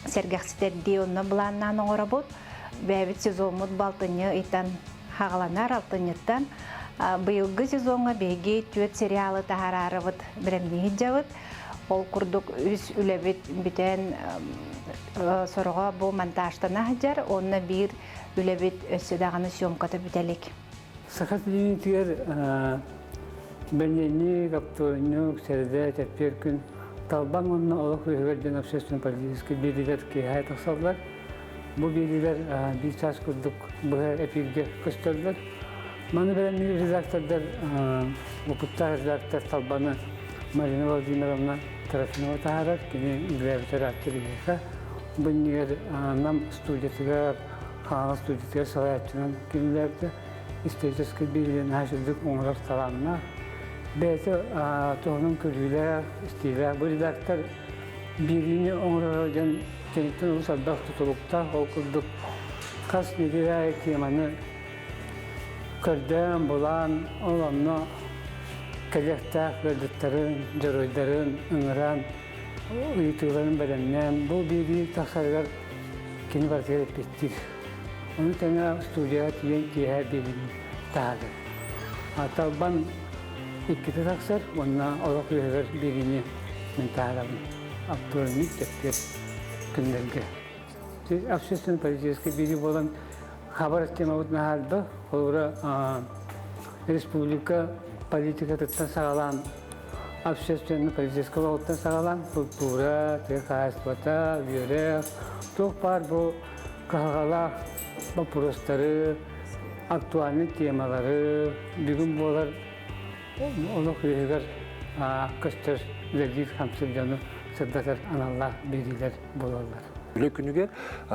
сэргэхситэрдии онно былааннаан оҥоробут. Бэйэбит сезоммут балтынньы ыйтан хаҕаланар, алтынньыттан. Быйылгы сезоҥҥа биһиги түөрт сериалы таһаарарыбыт бэлэмнии сылдьабыт. Ол курдук үс үлэбит бүтэн сороҕо бу монтажтана сылдьар, уонна биир үлэбит өссө даҕаны съемката бүтэ илик. Саха телевидениетигэр Бэнньэнньик, оптуорунньук, сэрдэ, чэппиэр күн Талбан уонна олох үөһүгэр диэн общественно-политическай биэриилэр киэһэ тахсаллар. Бу биэриилэр биир чаас курдук быһа эпииргэ көстөллөр. Маны бэлэмниир редактордар, опыттаах редактор Талбаны Марина Владимировна Трофимова таһаарар. Кини үлэлээбит редактор биһиэхэ. Бу иннигэр Нам студиятыгар, Хаҥалас студиятыгар салайааччынан кинилэргэ историческай биэриилэри наһаа үчүгдүк оҥорор талааннаах. Бэйэтэ туһунан көрүүлээх, истиилээх. Бу редактор биэриини оҥороро диэн киниттэн олус элбэх тутулуктаах. Ол курдук хас нэдиэлэ аайы теманы көрдөөн, булаан, ол онно кэлиэхтээх ыалдьыттарын, дьоруойдарын ыҥыран, ыйытыыларын бэлэмнээн, бу биэрии тахсарыгар кини барытыгар эппиэттиир. Ону тэҥэ студияҕа тиийэн киэһэ биэриини таһаарар. Талбан иккитэ тахсар уонна олох үөһүгэр биэриини мин таһаарабын. Оптуорунньук чэппиэр күннэргэ. Общественно-политическай биэрии буолан хабар темабыт наһаа элбэх. Холобура, республика политикатыттан саҕалаан общественно-политическай олоҕуттан саҕалаан культура, тыа хаһаайыстыбата, үөрэх, туох баар бу кыһалҕалаах боппуруостары, актуальнай темалары бүгүн буолар олох үөһүгэр көстөр үлэлиир хамсыыр дьону сырдатар аналлаах биэриилэр буолаллар. Үлэ күнүгэр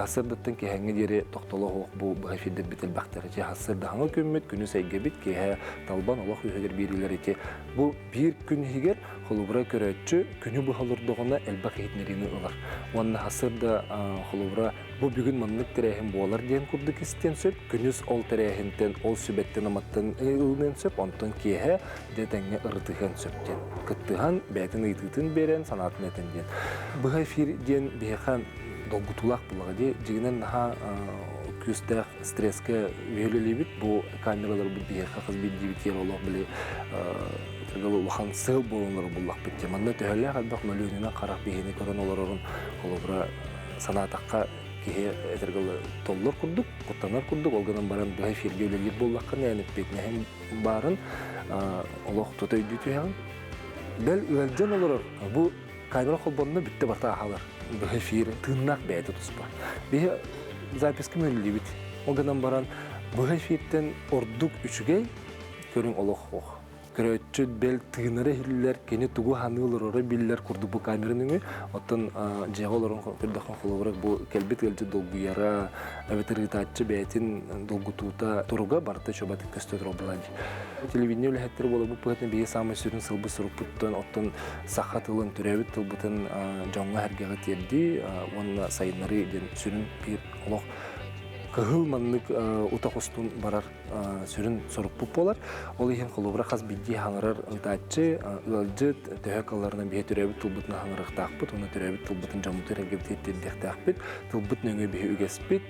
сырдыттан киэһэҥҥэ диэри тохтоло суох бу быһа эфирдэрбит элбэхтэр. Ити сырдаһаҥы күммүт, күнүс эйгэбит, киэһэ талбан олох үөһүгэр биэриилэр ити бу биир күн иһигэр холобура көрөөччү күнү быһа олордоҕуна элбэх иһитиннэриини ылар. Уонна сырда холобура бу бүгүн маннык тэрээһин буолар диэн курдук истиэн сөп. Күнүс ол тэрээһинтэн, ол сүбэттэн-аматтан ылыныан сөп, онтон киэһэ дьэ тэҥҥэ ырытыһыан сөп диэн. Кыттыһан, бэйэтин ыйытыытын биэрэн, санаатын этэн диэн. Быһа эфир диэн биһиэхэ долгутуулаах буоллаҕа дии. Дьиҥинэн наһаа күүстээх стресскэ үһүлэлиибит. Бу камераларбыт биһиэхэ хас биирдиибит олох били улахан сыал буолан буллахпыт дии. Манна төһөлөөх элбэх мөлүйүөнүнэн харах биһини көрөн олорорун холобура санаатахха киһи этэргэ толлор курдук, куттанар курдук, ол гынан баран быһа эфиргэ үлэлиир буоллаххына, эн эппиэтинэһин баарын олох тута өйдүү түһэҕин. Бэл ыалдьан олорор бу камера холбонно бүттэ барта аһалар. Быһа эфир тыыннаах бэйэтэ туспа. Биһи записка мөллүбүт. Ол гынан баран быһа эфиртэн ордук үчүгэй көрүҥ олох ох. Көрөөччү бэл тыынара иһиллэр, кини тугу ханыы олороро биллэр курдук бу камера нөҥүө. Оттон дьиэҕэ олорон көрдөххө холобура бу кэлбит ыалдьыт долгуйара, эбэтэр ыытааччы бэйэтин долгутуута туруга барыта чобатык көстө турар буолан. Телевидение үлэһиттэрэ буоларбыт быһыытынан биһиги саамай сүрүн сылбыт сурукпуттан оттон саха тылын, төрөөбүт тылбытын дьоҥҥо-сэргэҕэ тиэрдии уонна сайыннарыы диэн сүрүн биир олох кыһыл маннык утах устун барар сүрүн сорукпут буолар. Ол иһин холобура хас биирдии хаҥырар ыытааччы, ыалдьыт төһө кылларынан биһи төрөөбүт тылбытын хаҥырыахтаахпыт уонна төрөөбүт тылбытын дьоммутугар эргэбитигэр тиэрдиэхтээхпит. Тылбыт нөҥүө биһи үгэспит,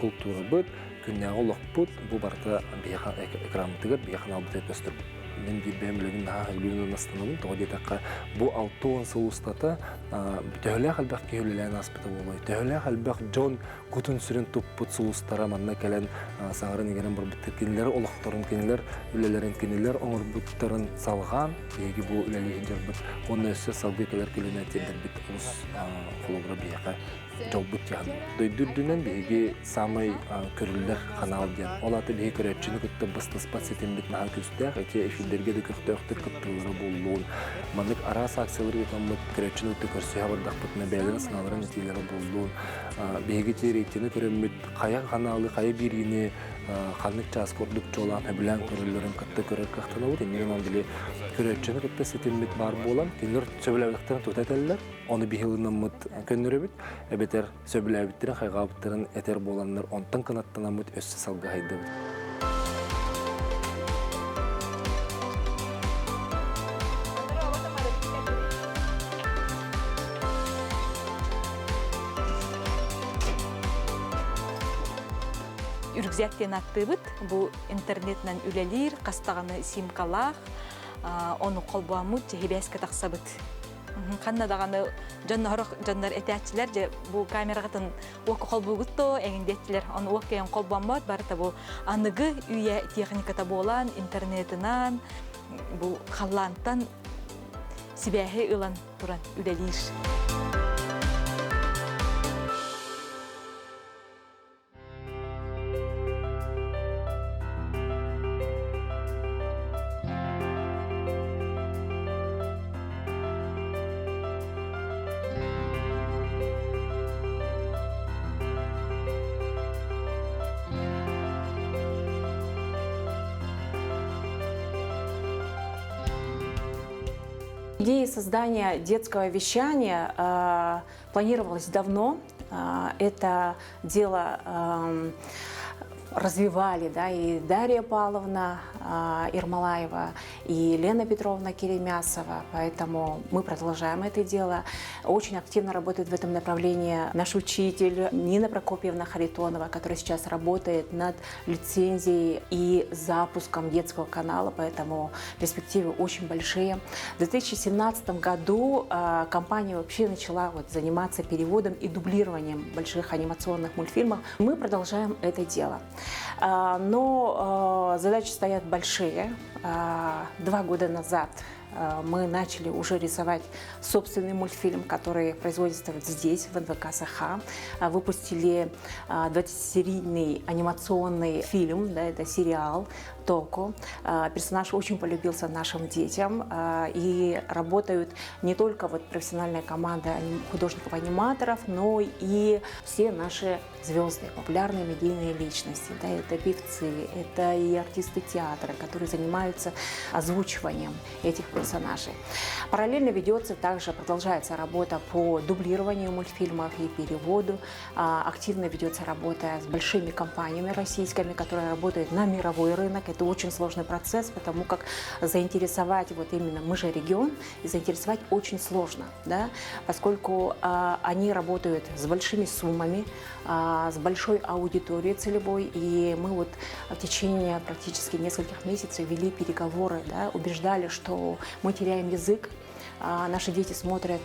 култуурабыт, күннээҕи олохпут бу барыта биһиэхэ экранмытыгар, биһиэхэ аналбытыгар көстөр. Мин биир бэйэм үлэбин наһаа сөбүлүүн астынабын. Тоҕо диэтэххэ, бу 60 сыл устата төһөлөөх элбэх киһи үлэлээн ааспыта буолуой, төһөлөөх элбэх дьон кутун-сүрүн туппут сулустара манна кэлэн саҥаран-иҥэрэн барбыттар. Кинилэр олохторун, кинилэр үлэлэрин, кинилэр оҥорбуттарын салҕаан биһиги бу үлэлии сылдьарбыт уонна өссө салгыы кэлэр көлүөнэ тиэрдэрбит олус холобура биһиэхэ дьолбут дьаһан. Дойду үрдүнэн биһиги саамай көрүллэр ханаал диэн. Ол аата биһиги көрөөччүнү кытта быстыспат ситиммит наһаа күүстээх. Ити эфирдэргэ да көхтөөхтүк кыттыылара буоллун. Маннык араас акциялары ыытаммыт көрөөччүнү кытта көрсүһэ бардахпытына бэйэлэрин санааларын этиилэрэ буоллун. Биһиги ити рейтини көрөммүт хайа ханаалы, хайа биэриини ханнык чаас курдук чуолаан сөбүлээн көрөллөрүн кытта көрөр кыахтанабыт. Инньэ гынан били көрөөччүнү кытта ситиммит баар буолан, кинилэр сөбүлээбэтэхтэрин тута этэллэр. Ону биһи ылынаммыт көннөрөбүт, эбэтэр сөбүлээбиттэрин, хайҕаабыттарын этэр буоланнар, онтон кынаттанаммыт өссө салгыһайдыбыт. Үргзяк диэн аттыыбыт. Бу интернетинэн үлэлиир, хастаҕаны симкалаах, ону холбооммут дьэһибээскэ тахсабыт. Ханна даҕаны дьоннорох дьоннор этээччилэр дьэ бу камераҕытын уокка холбуугут то эҥин диэччилэр ону уок кэйэн холбоммот барыта бу аныгы үйэ техниката буолан интернетынан. Бу халлаантан сибээһи ылан туран үлэлиир. Идея создания детского вещания э, планировалась давно. Э, это дело э, развивали да, и Дарья Павловна Ермолаева, и Лена Петровна Керемясова, поэтому мы продолжаем это дело. Очень активно работает в этом направлении наш учитель Нина Прокопьевна Харитонова, которая сейчас работает над лицензией и запуском детского канала, поэтому перспективы очень большие. В 2017 году компания вообще начала вот заниматься переводом и дублированием больших анимационных мультфильмов. Мы продолжаем это дело. Но задачи стоят большие. 2 года назад мы начали уже рисовать собственный мультфильм, который производится вот здесь, в НВК «Саха». Выпустили 20-серийный анимационный фильм, да, это сериал «Токо». Персонаж очень полюбился нашим детям. И работают не только вот профессиональная команда художников-аниматоров, но и все наши звезды, популярные медийные личности. Да, это певцы, это и артисты театра, которые занимаются озвучиванием этих персонажей. Параллельно ведется также, продолжается работа по дублированию мультфильмов и переводу. Активно ведется работа с большими компаниями российскими, которые работают на мировой рынок. Это очень сложный процесс, потому как заинтересовать, вот именно мы же регион, и заинтересовать очень сложно, да, поскольку они работают с большими суммами, с большой аудиторией целевой, и мы вот в течение практически нескольких месяцев вели переговоры, да, убеждали, что мы теряем язык, наши дети смотрят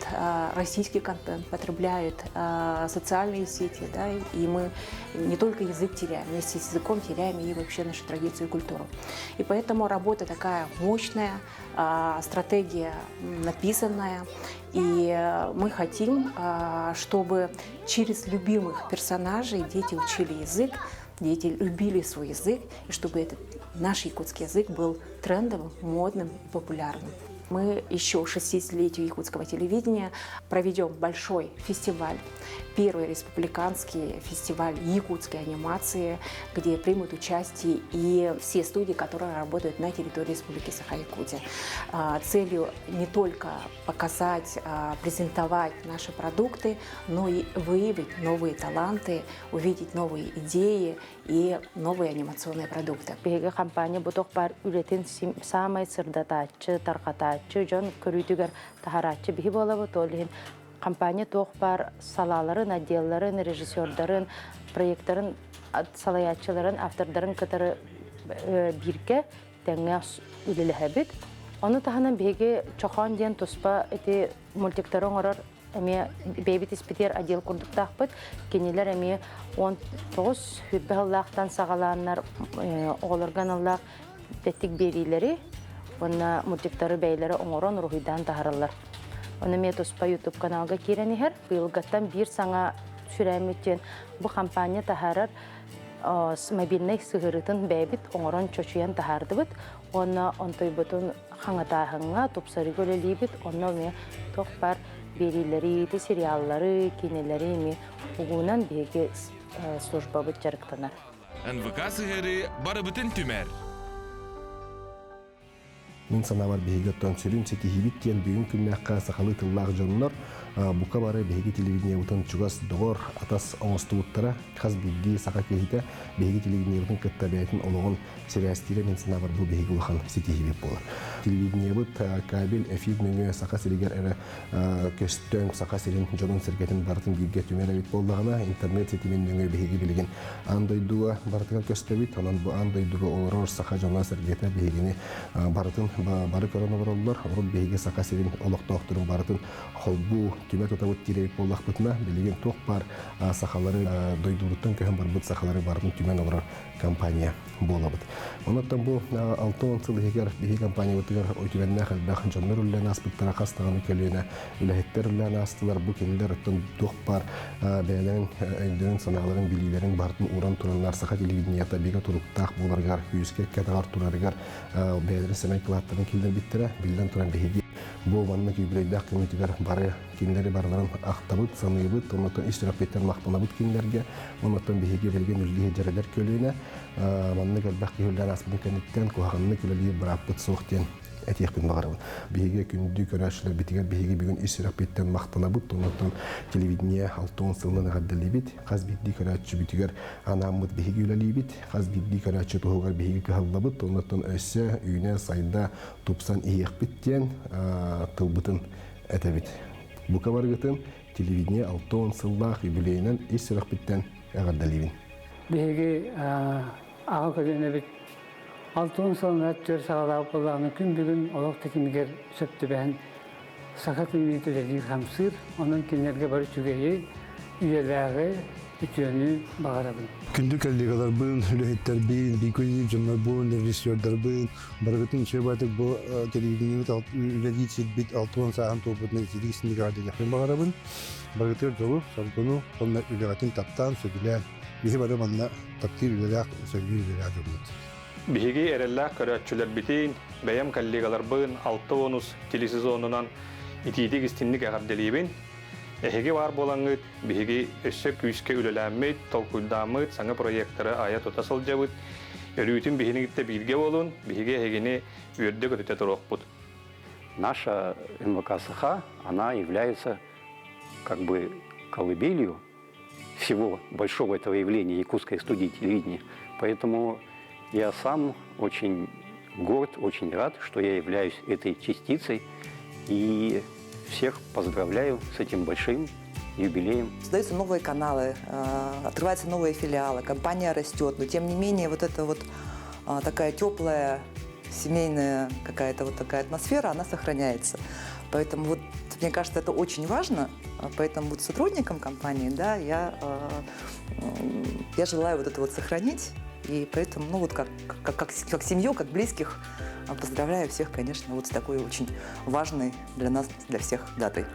российский контент, потребляют социальные сети, да, и мы не только язык теряем, вместе с языком теряем и вообще нашу традицию и культуру. И поэтому работа такая мощная, стратегия написанная, и мы хотим, чтобы через любимых персонажей дети учили язык, дети любили свой язык, и чтобы этот наш якутский язык был трендовым, модным и популярным. Мы еще к 60-летию якутского телевидения проведем большой фестиваль, первый республиканский фестиваль якутской анимации, где примут участие и все студии, которые работают на территории Республики Саха-Якутия. Целью не только показать, презентовать наши продукты, но и выявить новые таланты, увидеть новые идеи и новые анимационные продукты. Биһиги компания бу туох баар үлэтин саамай сырдатааччы, тарҕатааччы, дьон көрүүтүгэр таһарааччы биһи буолабыт. Ол иһин компания туох баар салааларын, отделларын, режиссердарын, проекттарын салайааччыларын, автордарын кытары бииргэ тэҥҥэ үлэлэһэбит. Ону таһынан биһиги Чохоон диэн туспа ити мультиктары оҥорор эмиэ бэйэбит испитиэр отдел курдуктаахпыт. Кинилэр эмиэ 19 хүрбэ сыллаахтан саҕалааннар оҕолорго аналлаах тэттик биэриилэри уонна мультиктары бэйэлэрэ оҥорон уруһуйдаан таһараллар. Ону эмиэ туспа YouTube каналга киирэн иһэр. Быйылгаттан биир саҥа сүрээммит диэн бу компания таһаарар мобильнай сыһыарыытын бэйэбит оҥорон чочуйан таһаардыбыт. Уонна онтойбутун хаҥатааһыҥҥа, тупсарыыга үлэлиибит. Онно эмиэ туох баар биэриилэри, сериаллары, киинэлэри эмиэ угуунан биһиги службабыт дьарыктанар. НВК сыһыарыы барыбытын түмэр. Мин санаабар биһиги оттон сүрүн ситиһиибит диэн бүгүн күннээххэ сахалыы тыллаах дьоннор бука бары биһиги телевидениебытын чугас доҕор, атас оҥостубуттара. Хас биирдии саха киһитэ биһиги телевидениебытын кытта бэйэтин олоҕун сибээстиирэ мин санаабар бу биһиги улахан ситиһиибит буолар. Телевидениебыт кабель эфир нөҥүө Саха сиригэр эрэ көстөн Саха сирин дьонун-сэргэтин барытын бииргэ түмэр эбит буоллаҕына, интернет ситимин нөҥүө биһиги билигин аан дойдуга барытыгар көстөбүт. Онон бу аан дойдуга олорор саха дьоно-сэргэтэ биһигини барытын бары көрөн олороллор. Урут биһиги Саха сирин олохтоохторун барытын холбуу түмэ тутабыт диир буоллахпытына, билигин туох баар сахалары дойдубутуттан көһөн барбыт сахалары барытын түмэн олорор компания буолабыт. Онон бу 60 сыл иһигэр биһи компаниябытыгар үтүгэннээх элбэх дьоннор үлэлээн ааспыттара, хас даҕаны көлүөнэ үлэһиттэр үлэлээн аастылар. Бу кинилэр оттон туох баар бэйэлэрин өйдөрүн, санааларын, билиилэрин барытын ууран тураннар саха телевидениета бигэ туруктаах буоларыгар, күүскэ кэтаҕар турарыгар бэйэлэрин сэмэй кылааттарын киллэрбиттэрэ. Биллэн туран, биһиги бу маннык юбилейдаах күммүтүгэр бары кинилэри барыларын ахтабыт, саныыбыт, оннуттан ис сүрэхпиттэн махтанабыт кинилэргэ. Оннуттан биһиги билигин үлэлии сылдьар көлүөнэ маннык элбэх киһи үлэлээн ааспытын кэнниттэн куһаҕаннык үлэлиир бырааппыт суох диэн этиэхпин баҕарабын. Биһиги күндү көрөөччүлэрбитигэр биһиги бүгүн ис сүрэхпиттэн махтанабыт, оннуттан телевидение 60 сылынан эҕэрдэлиибит. Хас биирдии көрөөччүбүтүгэр анааммыт биһиги үлэлиибит, хас биирдии көрөөччү туһугар биһиги кыһаллабыт, оннуттан өссө үүнэ, сайда, тупсан иһиэхпит диэн тылбытын этэбит. Бука барыгытын телевидение 60 сыллаах юбилейынан ис сүрэхпиттэн эҕэрдэлиибин. Биһиги аҕа көлүөнэбит 60 сылынан түөр саҕалаабыт буоллаҕына, күн бүгүн олох тэтимигэр сөп түбэһэн саха телевидениетэ үлэлиир хамсыыр. Онон кинилэргэ бары үчүгэйи, үйэлээҕи, үтүөнү баҕарабын. Күндү коллегаларбын, үлэһиттэрбин, биир дьоннорбун, режиссердарбын, барыгытын үчүгэй бу телевидениебит үлэлиир сирбит 60 сааһын туолбутунан итиитик истиҥник эҕэрдэлиэхпин баҕарабын. Барыгытыгар дьолу, соргуну уонна үлэҕитин таптаан, сөбүлээн, биһи бары манна таптыыр үлэлээх, сөбүлүүр үлэлээх дьоммут. Биһиги эрэллээх көрөөччүлэрбитин, бэйэм коллегаларбын 60 телесезонунан итиитик истинник эҕэрдэлиибин. Эһиги баар буолаҥҥыт, биһиги өссө күүскэ үлэлээммит, толкуйдааммыт, саҥа проекттары айа-тута сылдьабыт. Өрүүтүн биһини кытта бииргэ буолун, биһиги эһигини үөрдэ-көтүтэ туруохпут. Наша НВК СХ, она является как бы колыбелью всего большого этого явления якутской студии телевидения. Поэтому я сам очень горд, очень рад, что я являюсь этой частицей. И всех поздравляю с этим большим юбилеем. Создаются новые каналы, открываются новые филиалы, компания растет, но тем не менее вот эта вот такая теплая семейная какая-то вот такая атмосфера, она сохраняется. Поэтому вот, мне кажется, это очень важно. Поэтому вот сотрудникам компании, да, я желаю вот это вот сохранить. И поэтому, ну вот как семью, как близких, поздравляю всех, конечно, вот с такой очень важной для нас, для всех датой.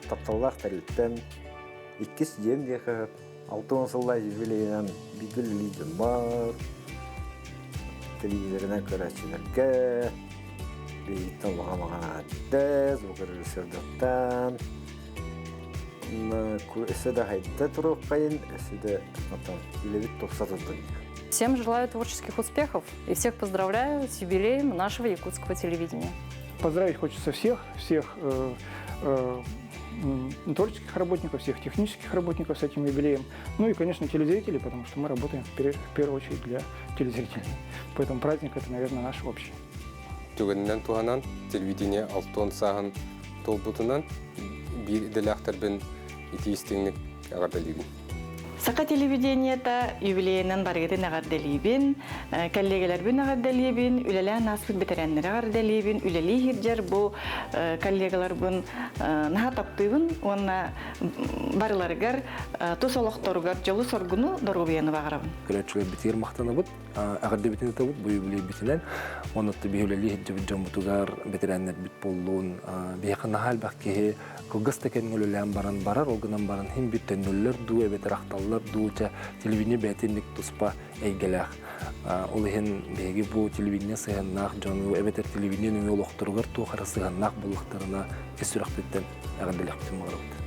Тапталлаах тэрилтэм иккис дьиэм диэхэ 60 сыллаах юбилейынан бииргэ үлэлиир дьоммор, телевизорынан көрөөччүлэргэ, биһигиттэн улахан улахан эҕэрдэ, звукорежиссердартан, өссө да хайда туруоххайын, өссө да оттон үлэбит тупса турдун. Всем желаю творческих успехов и всех поздравляю с юбилеем нашего якутского телевидения. Поздравить хочется всех, всех творческих работников, всех технических работников с этим юбилеем. Ну и, конечно, телезрителей, потому что мы работаем в первую очередь для телезрителей. Поэтому праздник это, наверное, наш общий. Түгэнинэн туһанан телевидение 60 сааһын туолбутунан биир идэлээхтэрбин итии-истиҥник эҕэрдэлиибин. Саха телевидениета юбилейынан барыгытын эҕэрдэлиибин, коллегаларбын эҕэрдэлиибин, үлэлээн ааспыт бэтэрээннэри эҕэрдэлиибин, үлэлии сылдьар бу коллегаларбын наһаа таптыыбын уонна барыларыгар тус олохторугар дьолу-соргуну, доруобуйаны баҕарабын. Көрөөччүлэрбитигэр махтанабыт, эҕэрдэбитин ыытабыт бу юбилейбитинэн. Онон биһи үлэлии сылдьыбыт дьоммутугар, бэтэрээннэрбит буоллун, биһиэхэ наһаа элбэх киһи кылгас да кэмҥэ үлэлээн баран барар, ол гынан баран иһин бит төннөллөр дуу, эбэтэр ахталлар дуу, чэ, телевидение бэйэтинник туспа эйгэлээх. Ол иһин биһиги бу телевидение сыһыаннаах дьону, эбэтэр телевидение нөҥүө олохторугар туох эрэ сыһыаннаах буоллахтарына ис сүрэхпиттэн эҕэрдэлиэхпитин баҕарабыт.